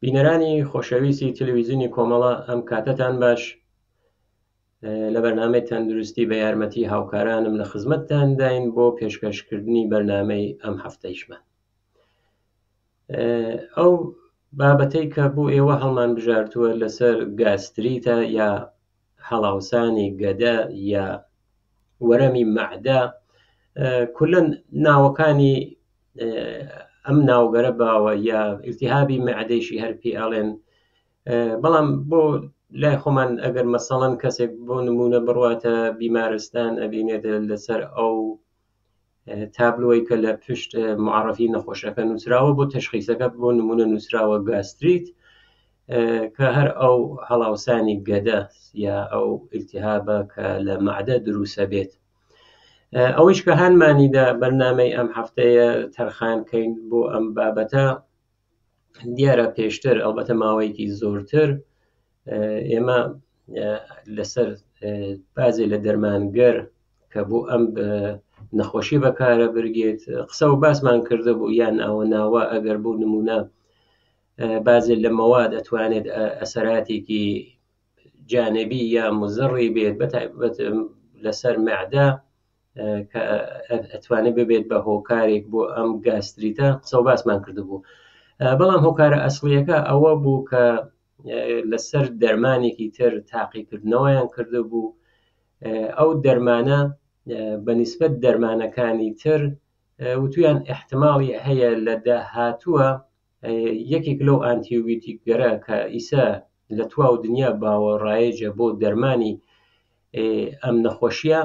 بینەرانی خۆشەویستی تلویزیونی کۆمەڵە ئەم کاتەتان باش لە بەرنامەی تەندروستی بە یارمەتی هاوکارانم لە خزمەتتانداین بۆ پێشکەشکردنی بەرنامەی ئەم هەفتەیشمان. ئەو بابەتەی کە بۆ ئێوە هەڵمان بژارتووە لەسەر گاستریتە یا هەڵاوسانی گەدە یا وەرەمی مەعدە کولەن ناوەکانی ئەم ناوگەرە باوە یا ئیلتیهابی مەعدەیشی هەر پێ ئەڵێن بەڵام بۆ لای خۆمان ئەگەر مەسەڵەن کەسێک بۆ نمونە بڕواتە بیمارستان ئەبینێت لەسەر ئەو تابلۆی کە لە پشت معرفی نەخۆشەکە نووسراوە بۆ تەشخیسەکە بۆ نمونە نووسراوە گاستریت کە هەر ئەو هەڵاوسانی گەدە یا ئەو ئیلتیهابە کە لە مەعدە دروسە بێت ئەوەیش کە هانمانیدا بەرنامەی ئەم هەفتەیە تەرخان کەین بۆ ئەم بابەتە دیارە پێشتر ئەڵبەتە ماوەیەکی زۆرتر ئێمە لەسەر بازێ لە دەرمانگەر کە بۆ ئەم نەخۆشی بەکارە برگێت قسە و باسمان کردە بوو یان ئەوە ناوە ئەگەر بۆ نمونە بازێ لە مەواد ئەتوانێت ئەسەراتێکی جانبی یا مزڕی بێت بەتایبەت لەسەر مەعدە کە ئەتوانێت ببێت بە هۆکارێک بۆ ئەم گاستریتە قسە و باسمان کردبوو بەڵام هۆکارە ئەسڵیەکە ئەوە بوو کە لەسەر دەرمانێکی تر تاقیکردنەوەیان کردبوو ئەو دەرمانە بە نیسبەت دەرمانەکانی تر وتویان احتماڵی هەیە لە داهاتووە یەکێک لەو ئانتیوبیوتیکگەرە کە ئیسە لە تواو دنیا باوە ڕایجە بۆ دەرمانی ئەم نەخۆشیە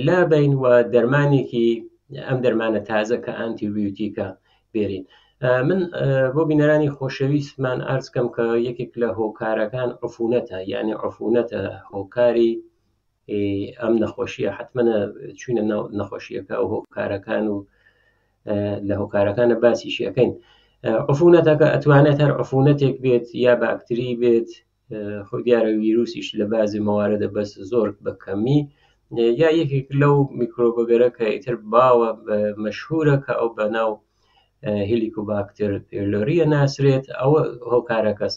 لابین و دەرمانێکی ئەم دەرمانە تازە کە ئانتیبیوتیکە بێرین من بۆ بینەرانی خۆشەویستمان ئارز کەم کە یەکێک لە هۆکارەکان عفونەتە یعنی عفونەتە هۆکاری ئەم نەخۆشیە حتممە چوینە نەخۆشیەکە ئەو هۆکارەکان و لە هۆکارەکانە باسیشی ئەەکەین عفونەتەکە ئەتوانێت هەر عفونەتێک بێت یا باکتری بێت خۆ دیارە ویروسیش لە بازی مەواردە بەس زۆر بە کەمی یا یەکێک لەو میکرۆبگەرە کە ئیتر باوە مەشهورە کە ئەو بەناو هیلیکۆباکتر پێلۆریە ناسرێت ئەوە هۆکارەکەس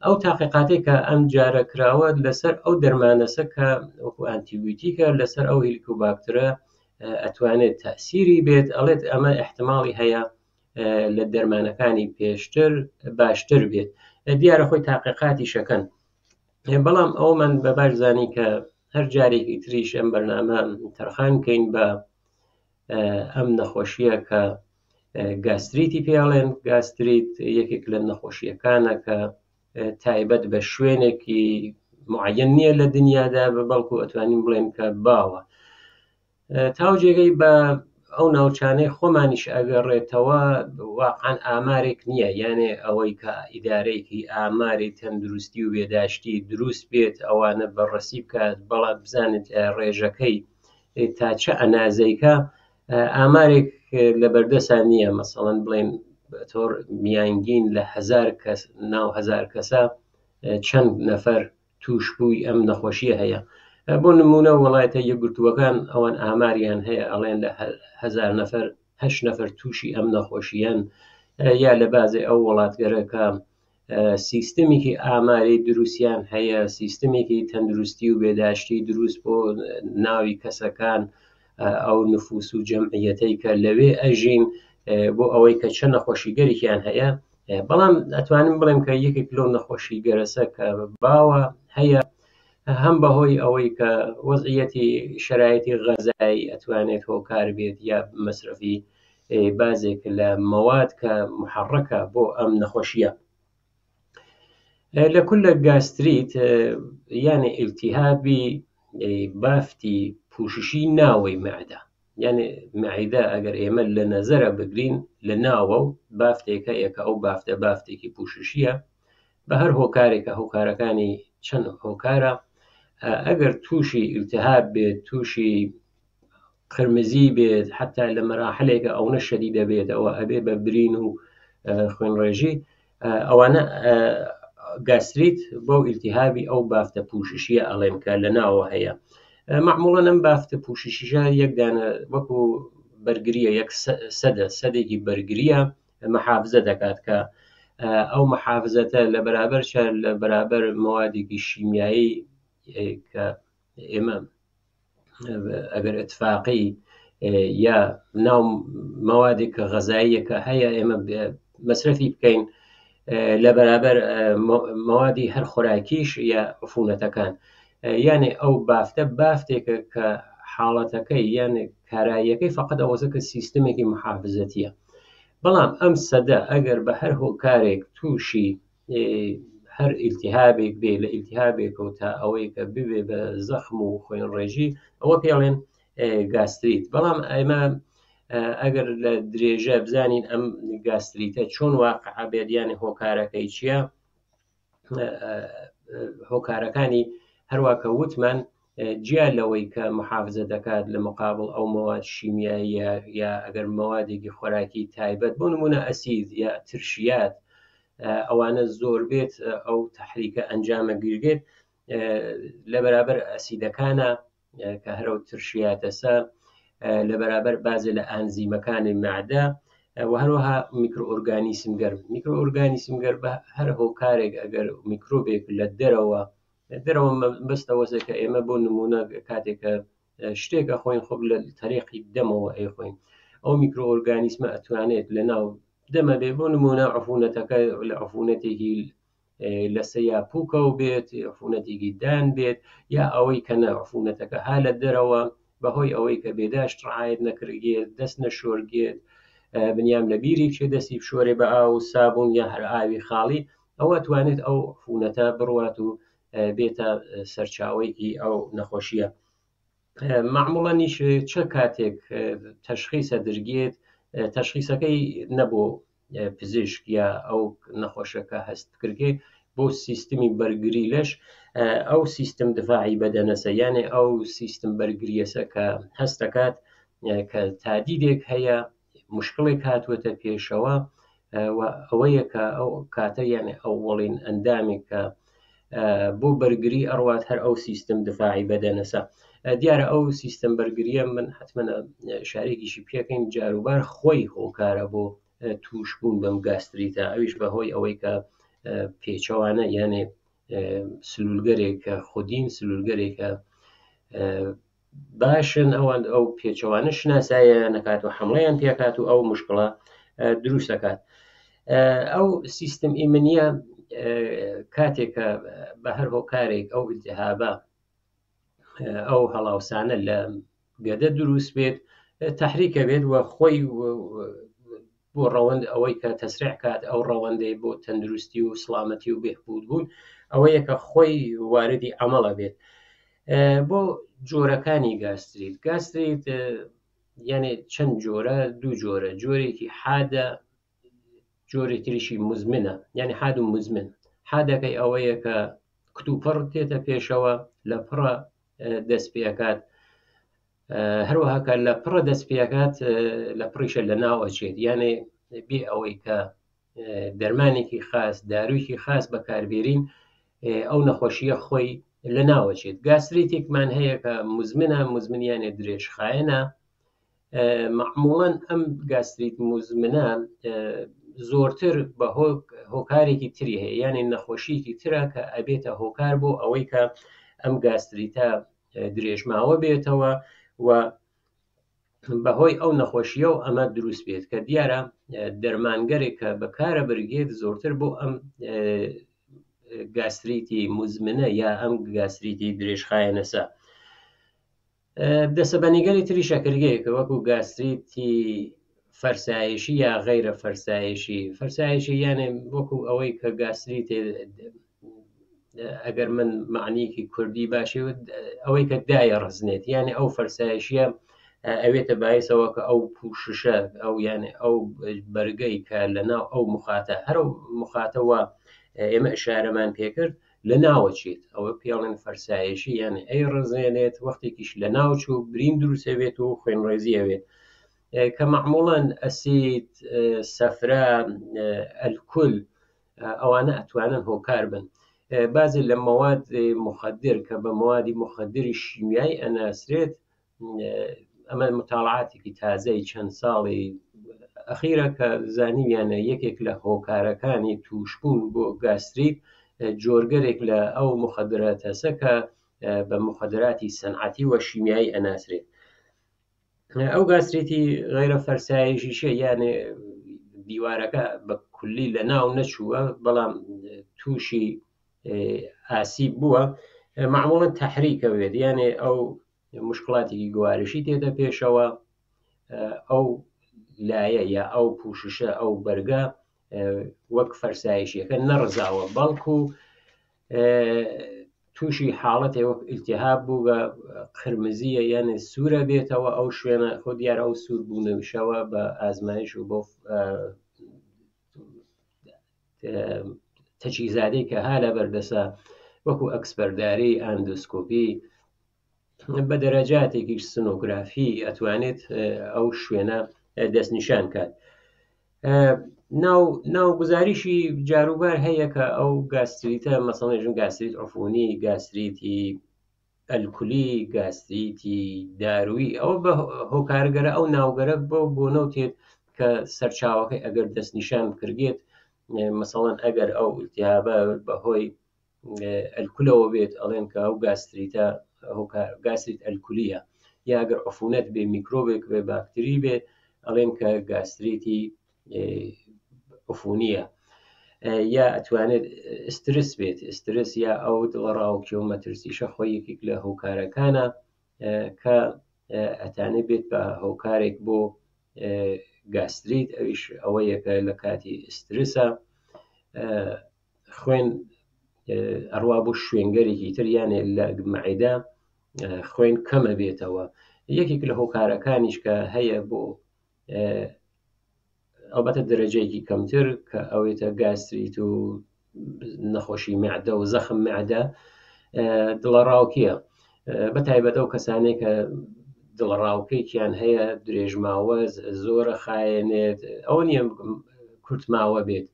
ئەو تاقیقاتێک کە ئەم جارە کراوە لەسەر ئەو دەرمانەسە کە وەکو ئانتیبیوتیکە لەسەر ئەو هیلیکۆباکترە ئەتوانێت تەسیری بێت ئەڵێت ئەمە احتماڵی هەیە لە دەرمانەکانی پێشتر باشتر بێت دیارە خۆی تاقیقاتی شەکەن بەڵام ئەومان بە باش زانی کە هەر جارێکی تریش ئەم بەرنامە تەرخان کەین بە ئەم نەخۆشیە کە گاستریتی پێڵێن گاستریت یەکێک لە نەخۆشیەکانە کە تایبەت بە شوێنێکی معەن نییە لە دنیادا بە بەڵکو ئەتوانین بڵێن کە باوە تاو جێگەی بە ئەو ناوچانەی خۆمانیش ئەگەڕێتەوە واقعا ئامارێک نییە یانێ ئەوەی کە ئیدارەیەکی ئاماری تەندروستی و بێداشتی دروست بێت ئەوانە بەڕەسی بکات بەڵام بزانێت ڕێژەکەی تا چە ئەنازەیکە ئامارێک لە بەردەسا نییە مەسەڵەن بڵێن تۆر میانگین لە هزار کەس ناو هزار کەسە چەند نەفەر تووشبووی ئەم نەخۆشیە هەیە بۆ نمونە وڵاتە یەکگرتووەکان ئەوان ئاماریان هەیە ئەڵێن لە هزار نەفەر هەشت نەفەر تووشی ئەم نەخۆشیەن یا لە بازێ ئەو وڵاتگەرەکە سیستمێکی ئاماری دروستیان هەیە سیستمێکی تەندروستی و بێداشتی دروست بۆ ناوی کەسەکان ئەو نفوس و جەمعیەتەی کە لەوێ ئەژین بۆ ئەوەی کە چەند نەخۆشیگەرێکیان هەیە بەڵام ئەتوانم بڵێم کە یەکێک لەو نەخۆشی گەرەسە کە باوە هەیە هەم بەهۆی ئەوەی کە وەزعیەتی شرایەتی غەزایی ئەتوانێت هۆکار بێت یا مەسرەفی بازێک لە مەواد کە محڕەکە بۆ ئەم نەخۆشیە لە کولە گاستریت یانە ئیلتیهابی بافتی پوششی ناوەی مەعدە یعنی مەعیدە ئەگەر ئێمە لە نەزەرە بگرین لە ناوە و بافتێکە یەکە ئەو بافتە بافتێکی پوششیە بە هەر هۆکارێکە هۆکارەکانی چەند هۆکارە ئەگەر تووشی ئیلتهاب بێت تووشی قرمزی بێت حتا لە مەراحلێکە ئەوەنە شەدیدە بێت ئەوە ئەبێ بە برین و خوێنڕێژی ئەوانە گاستریت بەو ئیلتیهابی ئەو بافتە پوششیە ئەڵێن کە لە ناوە هەیە معموڵەن ئەم بافتە پوششیشە یەکدانە وەکو بەرگریە یەک سەدە سەدێکی بەرگریە محافزە دەکات کە ئەو محافزەتە لە بەرابەر چە لە بەرابەر مەوادێکی شیمیایی کە ئێمە ئەگەر ئەتفاقی یا ناو مەوادێک کە غەزاییەکە هەیە ئێمە مەسرەفی بکەین لە بەرابەر مەوادی هەر خۆراکیش یا عفونەتەکان یانێ ئەو بافتە بافتێکە کە حاڵەتەکەی یانێ کاراییەکەی فقط ئەوەسە کە سیستمێکی محافزەتیە بەڵام ئەم سەدە ئەگەر بە هەر هۆکارێک تووشی هەر ئیلتیهابێک بێ لە ئیلتیهابێکەوە تا ئەوەی کە ببێ بە زەخم و خوێنڕێژی ئەوە پێڵێن گاستریت. بەڵام ئێمە ئەگەر لە درێژە بزانین ئەم گاستریتە چۆن واقع بێت، یانە هۆکارەکەی چییە، هۆکارەکانی هەروە کە وتمان جیا لەوەی کە محافزە دەکات لە مقابل ئەو مەواد شیمیاییە یا ئەگەر مەوادێکی خۆراکی تایبەت بۆ نمونە ئەسید یا ترشیات ئەوانە زۆر بێت ئەو تەحریکە ئەنجامە گیرگێت لە بەرابەر ئەسیدەکانە کە هەرەو ترشیاتەسە لە بەرابەر بازێ لە ئەنزیمەکانی مەعدە و هەروەها میکرۆئۆرگانیسم گەر میکرۆئۆرگانیسم گەر بە هەر هۆکارێک ئەگەر میکرۆبێک لە دەرەوە دەرەوە بەستەوەسێک کە ئێمە بۆ نمونە کاتێکە شتێک ئەخۆین خۆب لە تەریقی دەمەوە ئەیخۆین ئەو میکرۆئۆرگانیسمە ئەتوانێت لە ناو دەمە بێ بۆ نمونە عفونەتەکە لە عفونەتێکی لەسە یا پوکەوە بێت عفونەتێکی دان بێت یا ئەوەی کە نە عفونەتەکە ها لە دەرەوە بەهۆی ئەوەی کە بێداشت ڕعاەت نەکردگێت دەست نەشۆرگێت بنیام لە بیری بچێ دەستی بشۆرێ بە ئاو و سابوون یا هەر ئاوی خاڵی ئەوە توانێت ئەو عفونەتە بڕوات و بێتە سەرچاوەیەکی ئەو نەخۆشیە. مەعموڵەنیش چ کاتێک تەشخیسە درگێت تەشخیسەکەی نەبۆ پزیشک یا ئەو نەخۆشەکە هەست بکرگێ بۆ سیستمی بەرگری لەش ئەو سیستم دفاعی بەدەنەسە یانێ ئەو سیستم بەرگریەسە کە هەست دەکات کە تادیدێک هەیە مشکلێک هاتووەتە پێشەوە و ئەوەیە کە ئەو کاتە یانێ ئەوەڵین ئەندامێک کە بۆ بەرگری ئەڕوات هەر ئەو سیستم دفاعی بەدەنەسە. دیارە ئەو سیستم بەرگریە من حتمما شارێکیشی پێکەین جاروبار خۆی هۆکارە بۆ تووشبوون بەم گاستریتە، ئەویش بەهۆی ئەوەی کە پێچەوانە یانێ سلولگەرێک کە خودین سلولگەرێکە باشن ئەوان ئەو پێچەوانە شناسایە نەکات و حملەیان پێکات و ئەو مشکڵە دروست دەکات. ئەو سیستم ئیمنیە کاتێکە بە هەر هۆکارێک ئەو التهابە ئەو هەڵاوسانە لە گەدە دروست بێت تحریکە بێت و خۆی بۆ ڕەوەند ئەوەی کە تەسریع کات ئەو ڕەوەندەی بۆ تەندروستی و سڵامەتی و بێهبوود بوون ئەوەیە کە خۆی واردی عەمەڵە بێت. بۆ جۆرەکانی گاستریت، گاستریت یانێ چەند جۆرە؟ دوو جۆرە، جۆرێکی حادە، جۆرێک تریشی مزمنە، یعنی حاد و مزمن. حادەکەی ئەوەیە کە کتوپڕ تێتە پێشەوە، لە پڕە دەست پێکات، هەروەها کە لە پڕە دەست پێکات لە پڕیشە لە ناو ئەچێت، یانێ بێ ئەوەی کە دەرمانێکی خاص دارویکی خاص بەکاربێرین ئەو نەخۆشیە خۆی لە ناوەچێت. گاستریتێکمان هەیە کە مزمنە، مزمنیانێ درێژخایەنە. معموڵەن ئەم گاستریت مزمنە زۆرتر بە هۆکارێکی تری هەیە، یانێ نەخۆشیەکی ترە کە ئەبێتە هۆکار بۆ ئەوەی کە ئەم گاستریتە درێژماوە بێتەوە و بەهۆی ئەو نەخۆشیە و ئەمە دروست بێت کە دیارە دەرمانگەرێک کە بەکارە برگێت زۆرتر بۆ ئەم گاستریتی مزمنە یا ئەم گاستریتی درێژخایەنەسە. دەسەبەنیگەری تری شەکرگەیە کە وەکو گاستریتی فەرسایشی یا غەیرە فەرسایشی. فەرسایشی یانێ وەکو ئەوەی کە گاستریت ئەگەر من معنیکی کوردی باشی ئەوەی کە دایە ڕزنێت، یانێ ئەو فەرسایشیە ئەوێتە باعیسەوە کە ئەو پوششە ئەو یانێ ئەو بەرگەی کە لەناو ئەو مخاتە هەر ئەو مخاتەوە ئێمە ئشارەمان پێکرد لە ناوە چێت، ئەوە پێڵێن فەرسایشی، یانێ ئەی ڕزێنێت وەختێکیش لە ناو چوو برین دروستەبێت و خوێنڕێزی ئەوێت کە معموڵەن ئەسید، سەفرە، ئەلکول ئەوانە ئەتوانن هۆکار بن. بازێ لە مەواد مخدر کە بە مەوادی مخدری شیمیایی ئەناسرێت، ئەمە متاڵعاتێکی تازەی چەند ساڵی ئەخیرە کە زانیویانە یەکێک لە هۆکارەکانی تووشبوون بۆ گاستریت جۆرگەرێک لە ئەو مخدراتەسە کە بە مخدراتی سەنعەتی و شیمیایی ئەناسرێت. ئەو گاستریتی غەیرە فەرسایشیشە، یانێ دیوارەکە بە کولی لە ناو نەچووە بەڵام تووشی ئاسیب بووە، معموڵەن تەحریکە بێت، یانێ ئەو مشکلاتێکی گوارشی تێتە پێشەوە، ئەو لایە یا ئەو پوششە ئەو بەرگە وەک فەرسایشیەکە نەڕزاوە، بەڵکو تووشی حاڵەتێ وەک ئیلتیهاب بوو بە قرمزیە، یانێ سوورە بێتەوە ئەو شوێنە. خۆ دیارە ئەو سوور بوونەویشەوە بە ئازمایش و بۆ تەجهیزادەی کە ها لە بەردەسە وەکو ئەکسپەرداری ئاندۆسکۆپی بە دەرەجاتێکیش سنۆگرافی ئەتوانێت ئەو شوێنە دەستنیشان کات. ناو ناوگوزاریشی جاروبار هەیە کە ئەو گاستریتە مەسەڵێژن گاستریت عفونی، گاستریتی ئەلکولی، گاستریتی دارویی، ئەوە بە هۆکارگەرە ئەو ناوگەرە بۆ بۆنەوتێت کە سەرچاوەکەی ئەگەر دەستنیشان بکرێت، مەسەڵەن ئەگەر ئەو التهابە بەهۆی ئەلکولەوە بێت ئەڵێن کە ئەو گاستریتە هۆکار گاستریت ئەلکولیە، یا ئەگەر عفونەت بێ میکرۆبێک بێ باکتری بێ ئەڵێن کە گاستریتی عفونیە، یا ئەتوانێت ئسترس بێت، ئسترس یا ئەو دڵەڕاوکێ و مەترسیشە خۆی یەکێک لە هۆکارەکانە کە ئەتانێت بێت بە هۆکارێک بۆ گاستریت، ئەویش ئەوەیە کە لە کاتی ئسترسە خوێن ئەڕوا بۆ شوێنگەرێکی تر، یانێ لە مەعیدە خوێن کەمە بێتەوە. یەکێک لە هۆکارەکانیش کە هەیە بۆ ئەلبەتە دەرەجەیەکی کەمتر کە ئەوێتە گاستریت و نەخۆشی مەعدە و زەخم مەعدە دڵەڕاوکیە، بە تایبەت ئەو کەسانێک کە دڵەڕاوکێکیان هەیە درێژماوە زۆرە خایەنێت، ئەوە نییە کورتماوە بێت،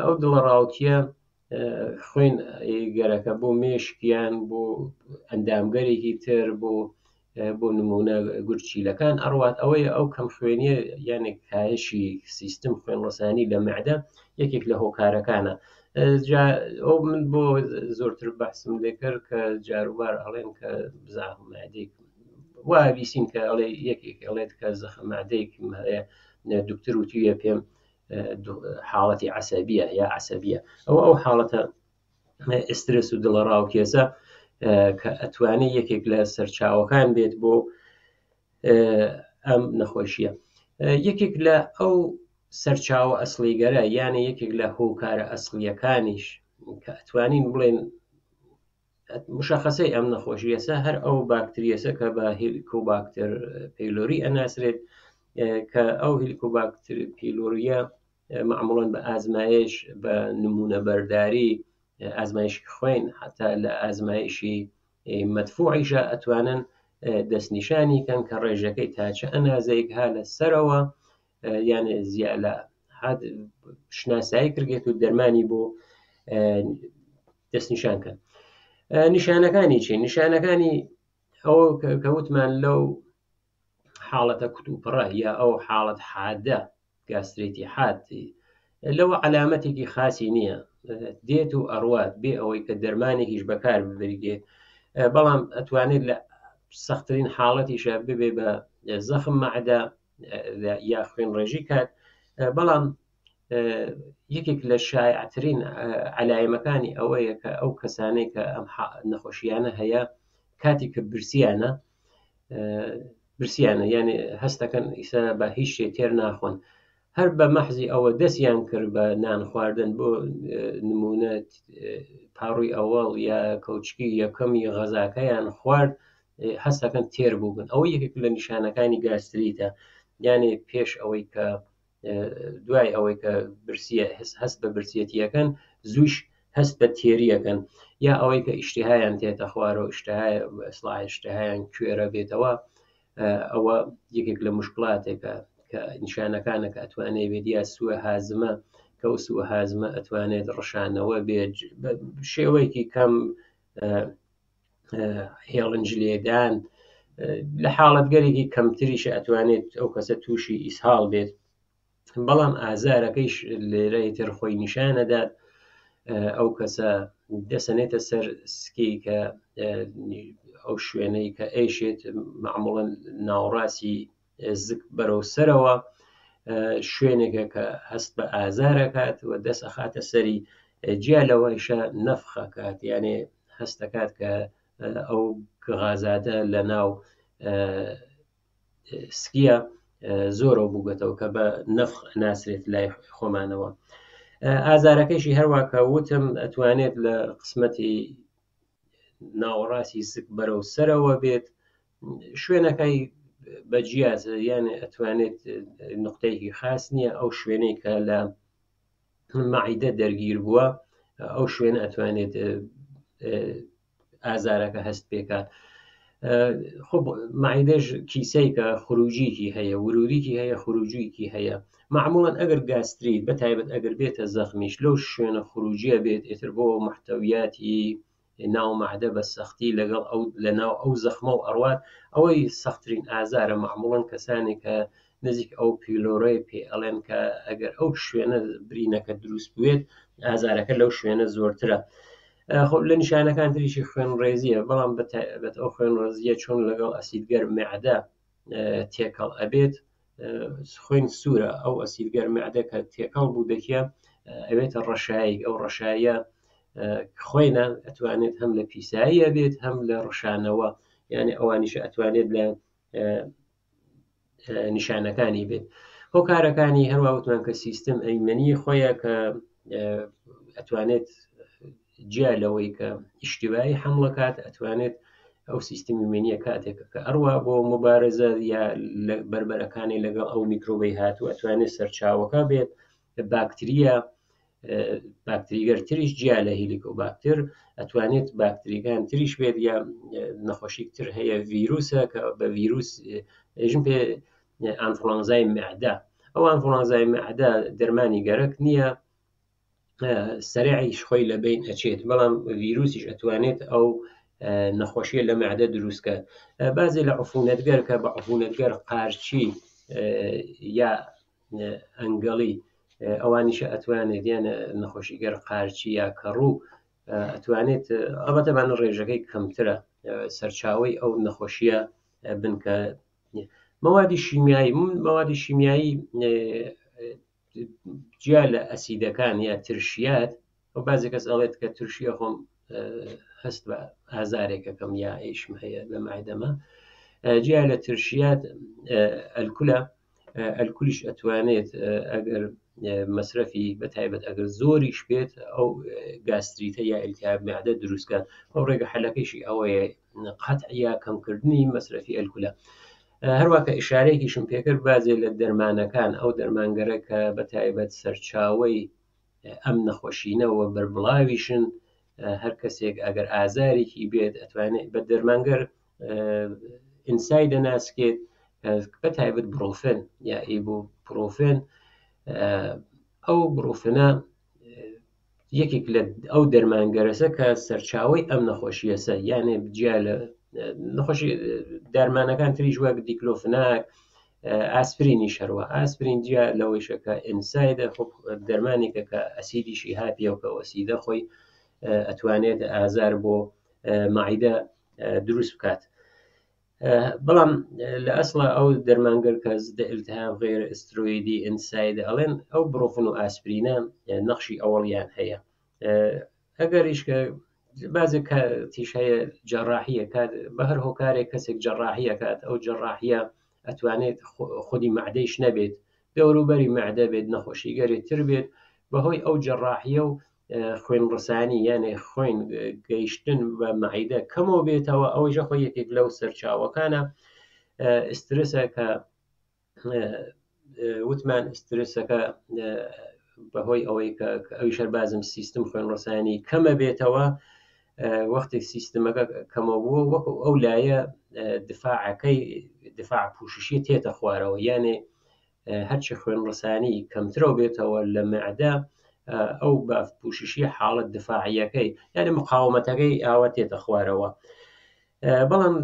ئەو دڵەڕاوکیە خوێن گەرەکە بۆ مێشکیان بۆ ئەندامگەرێکی تر بۆ بۆ نمونە گورچیلەکان ئەڕوات. ئەوەیە ئەو کەم خوێنیە یانێ کاهشی سیستم خوێنڕسانی لە مەعدە یەکێک لە هۆکارەکانە. ئەو من بۆ زۆرتر بەحسم لێ کرد کە جاروبار ئەڵێن کە زەخم مەعدەیەک وا بیسین کە ئەڵێ یەکێک ئەڵێت کە زەخم مەعدەیەکم هەیە، دکتۆر وتویە پێم حاڵەتی عەسەبیە یا عەسەبیە. ئەوە ئەو حاڵەتە ئسترس و دڵەڕاوکێسە کە ئەتوانێت یەکێک لە سەرچاوەکان بێت بۆ ئەم نەخۆشیە. یەکێک لە ئەو سەرچاوە ئەسڵیگەرە یانە یەکێک لە هۆکارە ئەسڵیەکانیش کە ئەتوانین بڵێن مشخصەی ئەم نەخۆشیەسە هەر ئەو باکتریەسە کە بە هیلیکۆباکتەر پیلۆری ئەناسرێت، کە ئەو هیلیکۆباکتەر پیلۆریە معموڵەن بە ئازمایش بە نمونە بەرداری ئازمایشی خوێن حتا لە ئازمایشی مدفوعیشە ئەتوانن دەستنیشانی کەن کە ڕێژەکەی تا چه ئەنازەیەک ها لە سەرەوە، یانێ زیا لە حد شناسایی کردێت و دەرمانی بۆ دەستنیشان کەن. نیشانەکانی چین؟ نیشانەکانی ئەوە کە وتمان لەو حاڵەتە کوتوپڕە یا ئەو حاڵەت حادە گاستریتی حاد لەوە علامەتێکی خاصی نییە، دێت و ئەڕوات بێ ئەوەی کە دەرمانێکیش بەکار ببرگێت، بەڵام ئەتوانێت لە سەختترین حاڵەتیشە ببێ بە زەخم مەعدە یا خوێن ڕێژی کات. بەڵام یەکێک لە شایعترین علایمەکانی ئەوەیە کە ئەو کەسانەی کە ئەم نەخۆشیانە هەیە کاتی کە برسیانە، برسیانە یعنی هەستەکەن ئیسا بە هیچ شتێ تێر ناخۆن، هەر بە مەحزی ئەوە دەستیان کرد بە نان خواردن، بۆ نمونە پاڕووی ئەوەڵ یا کەوچکی یەکەمی غەزاکەیان خوارد، هەستەکەن تێر بووبن. ئەوە یەکێک لە نیشانەکانی گاستریتە، یعنی پێش ئەوەی کە دوای ئەوەی کە برسیە هەست بە برسیەتیەکەن زووش هەست بە تێریەکەن، یا ئەوەی کە ئیشتیهایان تێتە خوارەوە، ئیشتیهای ئیسلاح ئیشتیهایان کوێرە بێتەوە، ئەوە یەکێک لە مشکلاتێکە کە نیشانەکانە کە ئەتوانێت بێت، یا سووە هازمە کە ئەو سووە هازمە ئەتوانێت ڕشانەوە بێت بە شێوەیەکی کەم، هێڵنج لێدان، لە حاڵەتگەرێکی کەمتریش ئەتوانێت ئەو کەسە تووشی ئیسهاڵ بێت. بەڵام ئازارەکەیش لێرەی تر خۆی نیشانەدات ئەو کەسە دەسەنێتە سەر سکی کە ئەو شوێنەی کە ئەیشێت معموڵەن ناوەڕاستی زک بەرەو سەرەوە شوێنێکە کە هەست بە ئازارەکات و دەست ئەخاتە سەری جیا لەوەیشە نەفخەکات یانێ هەستەکات کە ئەو غازاتە لە ناو سکیە زۆرەوە بووگەتەوە کە بە نەفخ ناسرێت لای خۆمانەوە ئازارەکەیشی هەروە کە وتم ئەتوانێت لە قسمەتی ناوەڕاستی زک بەرەو سەرەوە بێت شوێنەکەی بەجیاز یان ئەتوانێت نقطەیەکی خاص نییە ئەو شوێنەی کە لە مەعیدە دەرگیر بووە ئەو شوێنە ئەتوانێت ئازارەکە هەست پێکات خۆ مەعیدەش کیسەیکە خروجیکی هەیە ورودیکی هەیە خروجیکی هەیە معموڵەن ئەگەر گاستریت بە تایبەت ئەگەر بێتە زەخمیش لەو شوێنە خروجیە بێت ئیتر بۆ محتەویاتی ناو مەعدە بە سەختی لەگەڵ ئەو لە ناو ئەو زەخمە و ئەڕوات ئەوەی سەخترین ئازارە معموڵەن کەسانێک کە نزیک ئەو پیلۆرەی پێ ئەڵێن کە ئەگەر ئەو شوێنە برینەکە دروست بوێت ئازارەکە لەو شوێنە زۆرترە خۆ لە نیشانەکان تریشی خوێنڕێزیە بەڵام بەتایبەت ئەو خوێنڕێزیە چۆن لەگەڵ ئەسیدگەر معدە تێکەڵ ئەبێت خوێن سوورە ئەو ئەسیدگەر معدە کە تێکەڵ بوو دەکیە ئەوێتە ڕەشایی ئەو ڕەشاییە خوێنە ئەتوانێت هەم لە پیساییە بێت هەم لە ڕشانەوە یعنی ئەوانیش ئەتوانێت لە نیشانەکانی بێت هۆکارەکانی هەروە وتمان کە سیستم ئەیمەنی خۆیە کە ئەتوانێت جیا لەوەی کە ئیشتیبایی حملەکات ئەتوانێت ئەو سیستمی منیە کاتێک کە ئەڕوا بۆ مبارزە یا بەربەرەکانی لەگەڵ ئەو میکرۆبەی هاتوو ئەتوانێت سەرچاوەکە بێت باکتریە باکتریگەر تریش جیا لە هیلیکۆباکتر ئەتوانێت باکتریەکان تریش بێت یا نەخۆشیک تر هەیە ڤیروسە کە بە ڤیروس ئێژم پێ ئانفلۆنزای معدە ئەو ئانفلۆنزای معدە دەرمانی گەرەک نییە سەرعیش خۆی لە بین ئەچێت بەڵام ڤیروسیش ئەتوانێت ئەو نەخۆشیە لە معدە دروستکە بازێ لە عفونەتگەر کە بە عفونەتگەر قارچی یا ئەنگەڵی ئەوانیشە ئەتوانێت یان نەخۆشی گەر قارچی یا کەڕوو ئەتوانێت ئەڵبەتەبان ڕێژەکەی کەمترە سەرچاوی ئەو نەخۆشیە بنکە مەوادی شیمیایی مەوادی شیمیایی جیا لە ئەسیدەکان یا ترشیات و بازی کەس ئەڵێت کە ترشیە خۆم هەست بە ئازارێکەکەم یا ئیشم هەیە لە مایدەمە جیا لە ترشیات ئەلکولە ئەلکولیش ئەتوانێت ئەگەر مەسرەفی بە تایبەت ئەگەر زۆریش بێت ئەو گاستریتە یا التهاب معدە دروستکات ئەو ڕێگە حەلەکەیشی ئەوەیە قەتع یا کەمکردنی مەسرەفی ئەلکولە هەروە کە ئشارەیەکیشم پێکرد بازێ لە دەرمانەکان ئەو دەرمانگەرە کە بە تایبەت سەرچاوەی ئەم نەخۆشینەوە بەربڵاویشن هەر کەسێک ئەگەر ئازارێکی بێت ئەتوانێت بە دەرمانگەر ئینسای دەناسکێت بە تایبەت بڕۆفن یا ئیبوپرۆفێن ئەو بڕۆفنە یەکێک لە ئەو دەرمانگەرەسە کە سەرچاوی ئەم نەخۆشیەسە یانێ جیا لە نەخۆشی دەرمانەکان تریش وەک دیکلۆفناک ئاسپرینی شەروە ئاسپرین جیا لەوەیشە کە ئینسایدە خۆ دەرمانێکە کە ئەسیدیشی هاپیەوە کە ئەسیدە خۆی ئەتوانێت ئازار بۆ مەعیدە دروست بکات بەڵام لە ئەسڵا ئەو دەرمانگەر کە زدە التهاب غیر استرویدی ئینساید ئەڵێن ئەو بڕۆفن و ئاسپرینە نەخشی ئەوەڵیان هەیە ئەگەریش کە بازێک کاتیش هەیە جەڕاحیە کات بە هەر هۆکارێک کەسێک جەڕاحیە کات ئەو جەڕاحیە ئەتوانێت خودی مەعدەیش نەبێت دەوروبەری مەعدە بێت نەخۆشیگەری تر بێت بەهۆی ئەو جەڕاحیە و خوێن ڕسانی یانێ خوێن گەیشتن بە مەعیدە کەمەوە بێتەوە ئەوەیشە خۆی یەکێک لەو سەرچاوەکانە ئسترسە کە وتمان ئسترسەکە بەهۆی ئەوەی کە ئەوی شەربازم سیستم خوێن ڕسانی کەمە بێتەوە وەختێک سیستمەکە کەمەوە بووە وەکو ئەو لایە دفاعەکەی دفاع پوششی تێتە خوارەوە یانێ هەرچی خوێنڕسانی کەمترەوە بێتەوە لە مەعدە ئەو بافت پوششی حاڵەت دفاعیەکەی یعنی مقاومەتەکەی ئاوا تێتە خوارەوە بەڵام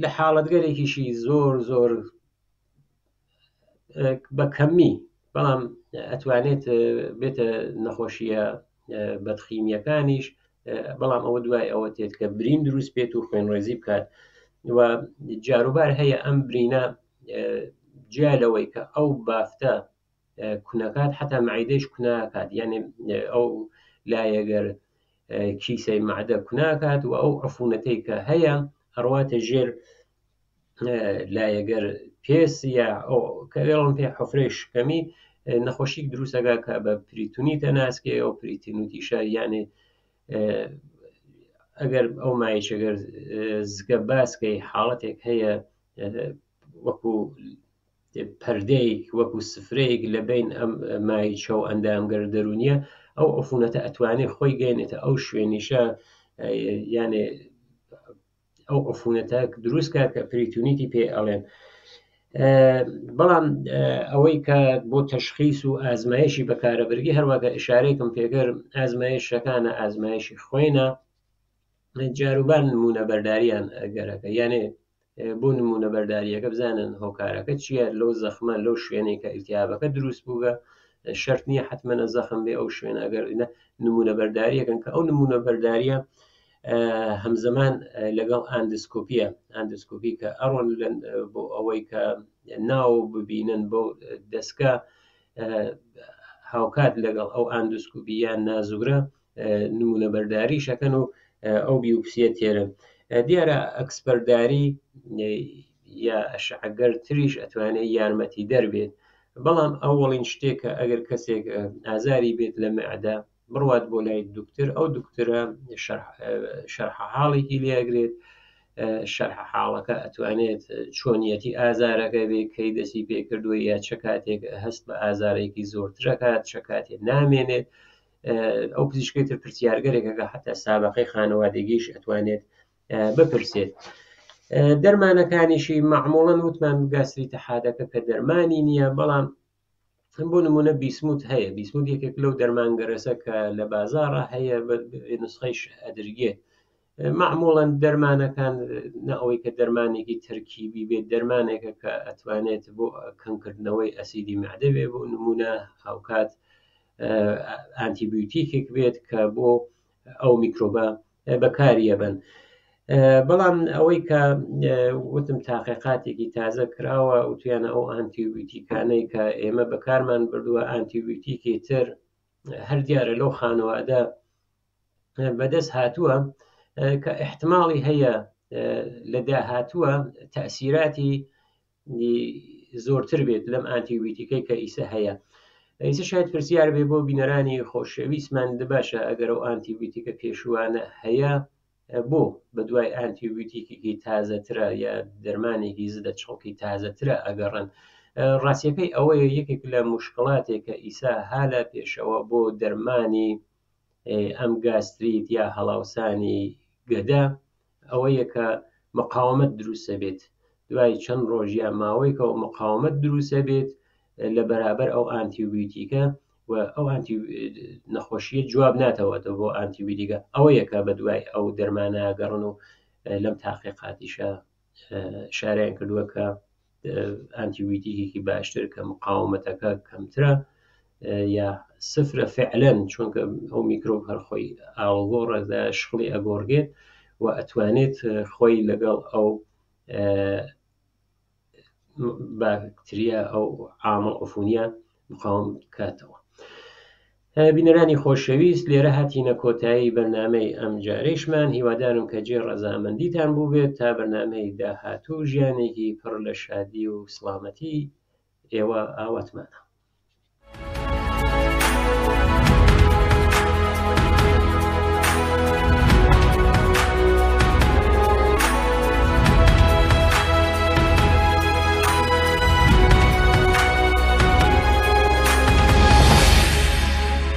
لە حاڵەتگەرێکیشی زۆر زۆر بە کەمی بەڵام ئەتوانێت بێتە نەخۆشیە بەدخیمیەکانیش بەڵام ئەوە دوای ئەوە تێت کە برین دروست بێت و خوێنڕێزی بکات و جاروبار هەیە ئەم برینە جیا لەوەی کە ئەو بافتە کونەکات حتا معیدەیش کوناکات یعنی ئەو لایەگەر کیسەی معدە کوناکات و ئەو عفونەتەی کە هەیە ئەڕواتە ژێر لایەگەر پێس یا ئەو کە ئێڵم پێ حفرەی شکەمی نەخۆشیک دروستەکە کە بە پریتونیتە ناسکێ ئەو پریتینوتیشە یانێ ئەگەر ئەو مایچەگەر زگە باسکەی حاڵەتێک هەیە وەکو پەردەیەک وەکو سفرەیەک لە بین ئەم مایچە و ئەندامگەر دەرونیە ئەو عفونەتە ئەتوانێت خۆی گەێنێتە ئەو شوێنیشە یانێ ئەو عفونەتە دروست کات کە پریتونیتی پێ ئەڵێن بەڵام ئەوەی کە بۆ تەشخیص و ئازمایشی بەکارەبرگی هەروەکە ئشارێکم پێکرد ئازمایشەکانە ئازمایشی خوێنە جاروبار نمونە بەرداریان گەرەکە یانێ بۆ نمونە بەرداریەکە بزانن هۆکارەکە چییە لەو زەخمە لەو شوێنەی کە ئیلتیابەکە دروست بووگە شەرت نییە حتممە زەخم بێ ئەو شوێن ئەگەر نمونە بەرداریەکەن کە ئەو نمونە بەرداریە هەمزەمان لەگەڵ ئاندسکۆپیە ئاندسکۆپی کە ئەڕۆن بۆ ئەوەی کە ناو ببینن بۆ دەستکە هاوکات لەگەڵ ئەو ئاندسکوپی یان نازوگرە نمونە بەرداری شەکەن و ئەو بیوپسیە تێرن دیارە ئەکسپەرداری یا ئەشعگەر تریش ئەتوانێت یارمەتی دەربێت بەڵام ئەوەڵین شتێکە ئەگەر کەسێک ئازاری بێت لە مەعدە بڕوات بۆ لای دکتر ئەو دکترە شەرح حاڵێکی لێگرێت شەرح حاڵەکە ئەتوانێت چۆنیەتی ئازارەکە بێ کەی دەستی پێکردووە یا چە کاتێک هەست بە ئازارێکی زۆرترەکات چە کاتێک نامێنێت ئەو پزیشکەی تر پرسیارگەرێکەکە حتا سابقەی خانەوادەگیش ئەتوانێت بپرسێت دەرمانەکانیشی معموڵەن وتمان گاستریتە حادەکە کە دەرمانی نییە بەڵام بۆ نمونە بیسموت هەیە بیسموت یەکێک لەو دەرمانگەرەسە کە لە بازاڕە هەیە نسخەیش ئەدرگێت معموڵەن دەرمانەکان نە ئەوەی کە دەرمانێکی تەرکیبی بێت دەرمانێکە کە ئەتوانێت بۆ کەمکردنەوەی ئەسیدی معدە بێ بۆ نمونە هاوکات ئانتیبیوتیکێک بێت کە بۆ ئەو میکرۆبە بەکاریەبن بەڵام ئەوەی کە وتم تاقیقاتێکی تازە کراوە وتیانە ئەو ئانتیبیوتیکانەی کە ئێمە بەکارمان بردووە ئانتیبیوتیکی تر هەر دیارە لەو خانەوادە بەدەست هاتووە کە احتماڵی هەیە لە داهاتووە تەسیراتی زۆرتر بێت لەم ئانتیبیوتیکەی کە ئیسە هەیە ئیسە شاید پرسیار بێ بۆ بینەرانی خۆشەویستمان باشە ئەگەر ئەو ئانتیبیوتیکە پێشووانە هەیە بۆ بە دوای ئانتیبیوتیکێکی تازەترە یا دەرمانێکی زدە چڵکی تازەترە ئەگەڕن ڕاستیەکەی ئەوەیە یەکێک لە مشکلاتێک کە ئیسا هالە پێشەوە بۆ دەرمانی ئەم گاستریت یا هەڵاوسانی گەدە ئەوەیە کە مقاومەت دروستە بێت دوای چەند ڕۆژ یا ماوەیەکەوە مقاومەت دروستە بێت لە بەرابەر ئەو ئانتیبیوتیکە و ئەو ئانتی نەخۆشیە جواب ناتەوەتەوە بۆ ئانتیبیوتیکە ئەوەیە کە بە دوای ئەو دەرمانە گەڕن و لەم تاقیقاتیشە شاریان کردووە کە ئانتیبیوتیکێکی باشتر کە مقاومەتەکە کەمترە یا سفرە فعلەن چونکە ئەو میکرۆب هەر خۆی ئاڵگۆڕە لە شکڵی ئەگۆڕگێت و ئەتوانێت خۆی لەگەڵ ئەو باکتریا ئەو عامل عفونیە مقاوم بکاتەوە. بینەرانی خۆشەویست لێرە هاتینە کۆتایی بەرنامەی ئەم جارەیشمان هیوادارم کە جێ ڕەزامەندیتان بووبێت تا بەرنامەی داهاتوو ژیانێکی پڕ لە شادی و سڵامەتی ئێوە ئاواتمانە.